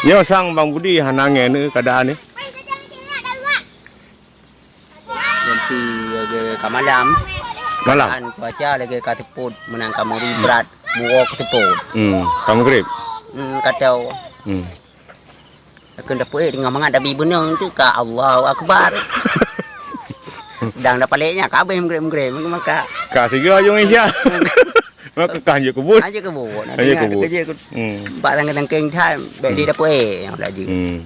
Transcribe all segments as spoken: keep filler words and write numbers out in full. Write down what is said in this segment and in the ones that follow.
Nyoe sang Bang Budi hana ngen keadaan ni. Ganti lagèe ka malam. Malam? Keadaan cuaca lagèe ka seupôt, meunan ka meuri brat, muwoe ka seupôt. Hmm, ka maghrib? Hmm, ka tau. Hmm. Keu dapeuék teungoh mangat tabi beuneueng tu ka Allahu Akbar. Dang dapalek nyan ka abéh meugreb-meugreb maka. Ka sigoe ujong Isya. Maka ka hanjeuet keu buet. Hanjeuet keu buet. Hanjeuet keu buet. Hmm. Bak tangkeng-tangkeng that, bèk di dapeuék nyang laju. Hmm.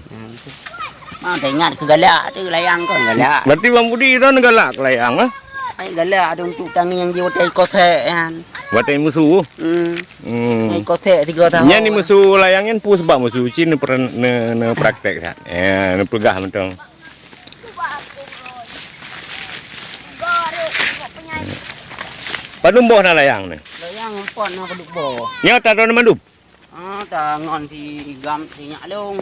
Ma teuingat keu galak tu, layang kon galak. Berarti Bang Budi droen galak keu layang, eh? Ai galak tu untuk tangieng di watèe iko sèk nyan. Watèe musu? Hmm. Hmm. Iko sèk tiga tahun. Nyan ni musu layang nyan peue sabab musu cit neupra-, ne-, neupraktek that. Ya, neupeugah mantong. Padum boh na layang ni? Layang empat na padum boh. Nyoe tadon mandum? Ah, ta ngon si gam si nyak long.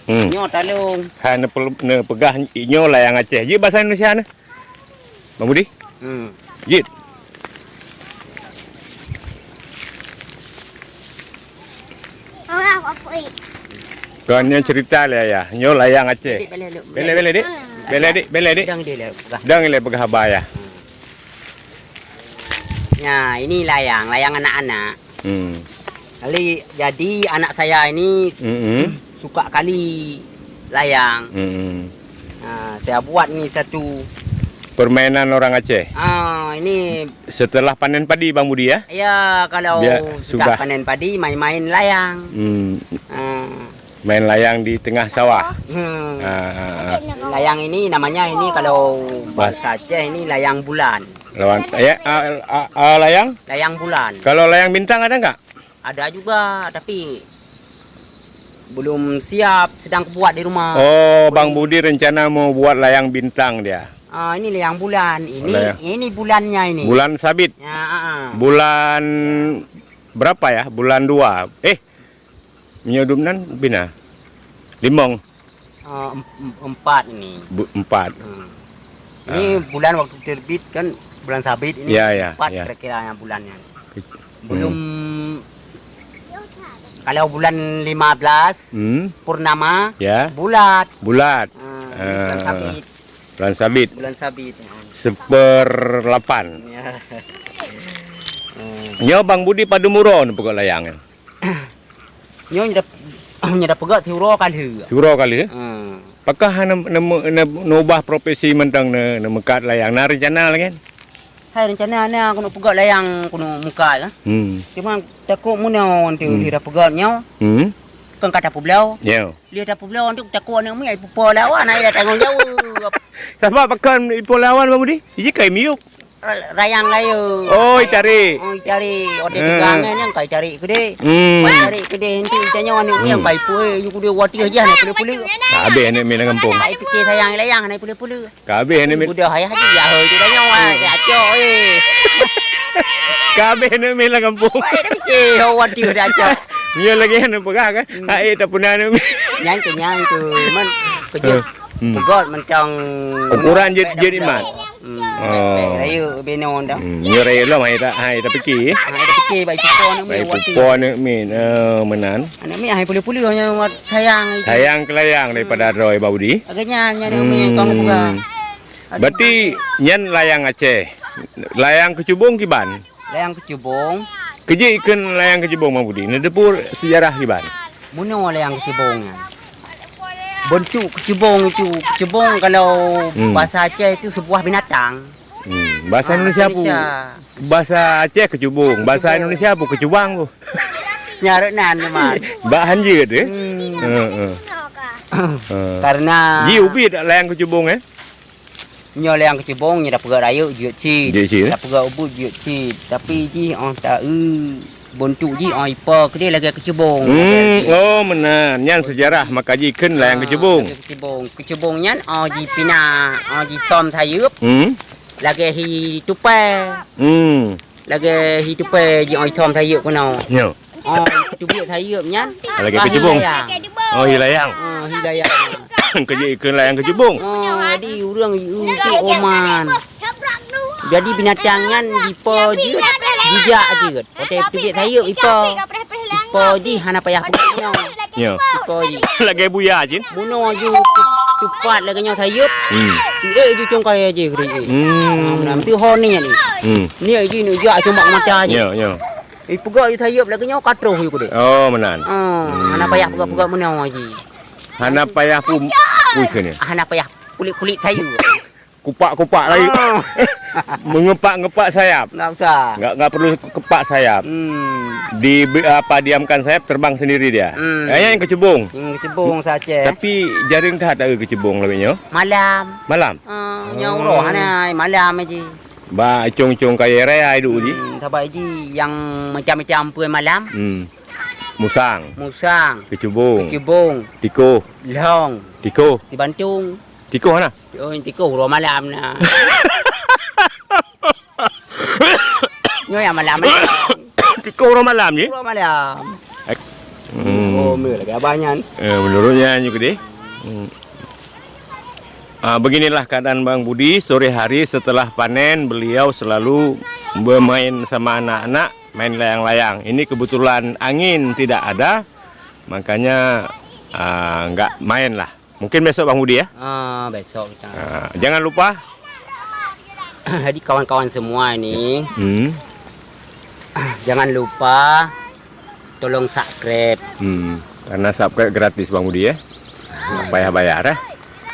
Hmm. Nyoe talong. Hai neupeu-, neupeugah nyoe layang Aceh. Jeuet bahasa Indonesia ni. Bang Budi? Hmm. Jeuet. Kon nyoe cerita lé ayah. Nyoe layang Aceh. Belek, belek, belek. Belek, belek, dek. Belek, dek. Dang dia lah peugah. Dang dia peugah haba ayah. Nah, ini layang, layang anak-anak. Hmm. Kali, jadi anak saya ini Mm-mm. suka kali layang. Mm-mm. Ha, saya buat ni satu. Permainan orang Aceh. Ah, ini Setelah panen padi, Bang Budi, ya? Ya, kalau Bia-, sudah sudah. panen padi, main-main layang. Hmm. Ah. Main layang di tengah sawah. Hmm. Ah, ah, ah. Layang ini namanya ini kalau bahasa Aceh ini layang bulan. Lawan, ya, ah, ah, ah, layang? Layang bulan. Kalau layang bintang ada nggak? Ada juga, tapi belum siap, sedang buat di rumah. Oh, Bang Budi rencana mau buat layang bintang dia. Ah, ini layang bulan. Ini, Layang. ini bulannya ini. Bulan sabit. Ya, ah, ah. Bulan berapa ya? Bulan dua. Eh, meunyoe dum nan bina. Limong. Ah, em-, em-, empat ini. Bu-, empat. Hmm. Ini Ah. bulan waktu terbit kan bulan sabit ini. Ya, ya, empat ya. Kira-kira yang bulannya. Ke-, Belum. Hmm. Kalau bulan lima belas, Hmm. purnama, Ya. bulat. Bulat. Ah, Ah. bulan sabit. Bulan sabit. Bulan sabit, ya. Seperlapan. Ya. Hmm. Nyoe Bang Budi padum uroe neupeugöt layang nyoe? Nyoe nyoe dah, nyoe dah peugöt siuroe ka lheueh. Siuroe ka lheueh? Hmm. Pakon hana neu-, neu-, neu-, neubah profesi mantong neu-, neumeukat layang? Na rencana lagèe nyan? Hai rencana na keuneuk peugöt layang keuneuk meukat lah. Hmm. Cuma takot meunoe tu Hmm. lheueh dah peugöt nyoe. Hmm. Kan ka tapeubloe. Ya. Lheueh tapeubloe tu takot aneuk miet ipupo lawan, ai dah tanggong jaweueb. Sabab pakon ipupo lawan, Bang Budi? Iji kai miyup. Layang layeue. Oh, itarik. Oh, itarik. Watèe Eh. teugang nyan kai tarik keudeh. Hmm. Kai tarik keudeh, entu tanyoe aneuk miet Hmm. kai puéh, yue keudeh watèe jah na pule-pule. Ka habéh aneuk miet lam gampông. Kai pikir sayang layang na pule-pule. Ka habéh aneuk miet. Budak ayah tu, ya, hoi, tu tanya, wah, dia acok, eh. Ka habéh aneuk miet lam gampông. Wah, dia fikir, oh, waduh, dia acok. Nyoe lagèe aneuk peugah kan? Hmm. Hai, tak pernah aneuk miet. Nyan tu, nyan tu. Man, kerja Hmm. peugöt macam Ukuran jeuet, jeuet imat. Hmm. Oh. Rayeuk binoe dah. Hmm. Nyoe rayeuk lom, hai tak, hai tak fikir. Ha, dia fikir, baik pupo aneuk miet, Baik waduh. pupo aneuk miet. Oh, meunan. Aneuk miet hai pule-pule hanya wat sayang itu. Sayang keu layang daripada droe Bang Budi. Agaknya hanya aneuk miet Hmm. kong buka. Aduh. Berarti nyan layang Aceh. Layang keucubong kiban? Layang keucubong. Keuji ikheun layang keucubong Bang Budi. Neudeupu sejarah kiban? Meunoe layang keucubong nyan. Bentuk keucubong itu, keucubong kalau Hmm. bahasa Aceh itu sebuah binatang. Hmm. Bahasa Ah, Indonesia bahasa pun. Indonesia. Bahasa Aceh keucubong, bahasa Keucubong. Indonesia pun keucubang pun. Nyan rot nan teuma. Bak hanjeuet eh. Hmm. Heeh. Heeh. Karena Ji ubit layang keucubong eh. Nyoe layang keucubong nyoe dah peugöt rayeuk jeuet cit. Jeuet cit, eh? Dah peugöt ubit jeuet cit. Tapi jih oh ta eu Bontuk jih, oh, ipo keudeh lagèe keucubong. Hmm, oh, meunan. Nyan sejarah maka jikheun layang keucubong. Ah, lagèe keucubong. Keucubong nyan, oh, jipinah, oh, jitom sayeup. Hmm. Lagèe hi tupai. Hmm. Lagèe hi tupai jih, oh, jitom sayeup keunoe. Nyo. Oh, tubiek sayeup nyan. Lagèe keucubong. Hi layang. Oh, hi layang. Oh, hi layang. Keu jikheun layang keucubong. Oh, jadi ureueng i eu tu oman. Jadi binatang nyan dipo jeuet, jijak jeuet. Watèe teubiet sayeuep ipo, ipo jih hana payah peugah nyoe. Ya. Ipo jih. Lagèe buya jih. Bunoe jih teupat lagèe nyoe sayeuep. Hmm. Tiék jih cong kaya jih keudéh. Hmm. Nah, meunan teuh ho ni ni. Hmm. Ni jih neujak cong bak mata jih. Ya, ya. Ipeugah jih sayeuep lagèe nyoe ka troh jih keudéh. Oh, meunan. Ah, hana payah peugah-peugah meunoe jih. Hana payah pun. Ui, keunoe. Hana payah kulit-kulit sayeuep. Kupak-kupak lagi. Ah. Mengepak-ngepak sayap. Nggak usah. Nggak, nggak perlu kepak sayap. Hmm. Di apa, diamkan sayap, terbang sendiri dia. Hmm. Hanya yang kecebong. Hmm, kecebong saja. Tapi jarang dah ada kecebong lebihnya. Malam. Malam. Ah, nyoe roh hana malam aja. Ba icong-icong kaya raya hidup ji. Hmm, sabai ji yang macam-macam pun malam. Hmm. Musang. Musang. Kecebong. Kecebong. Tikoh. Long. Tikoh. Sibantung. Tikoh hana? Oh, tikoh uroe malam na. Nyoe nyang malam. Tikoh uroe malam je? Uroe malam. Hmm. Oh, me lagi abah nyan. Eh, menurutnya nyoe keudéh. Hmm. Ah, beginilah keadaan Bang Budi. Sore hari setelah panen, beliau selalu bermain sama anak-anak, main layang-layang. Ini kebetulan angin tidak ada, makanya, ah, nggak main lah. Mungkin besok Bang Budi ya. Ah, besok kita. Ah, jangan lupa. Jadi kawan-kawan semua ini, hmm, jangan lupa tolong subscribe. Hmm, karena subscribe gratis Bang Budi ya. Nggak payah bayar ya.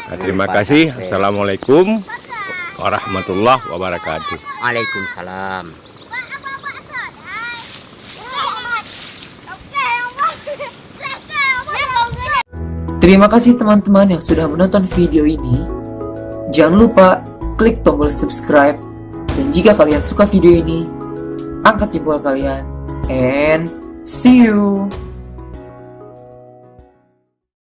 Nah, terima kasih. Assalamualaikum warahmatullahi wabarakatuh. Waalaikumsalam. Terima kasih teman-teman yang sudah menonton video ini. Jangan lupa klik tombol subscribe, dan jika kalian suka video ini, angkat jempol kalian, and see you.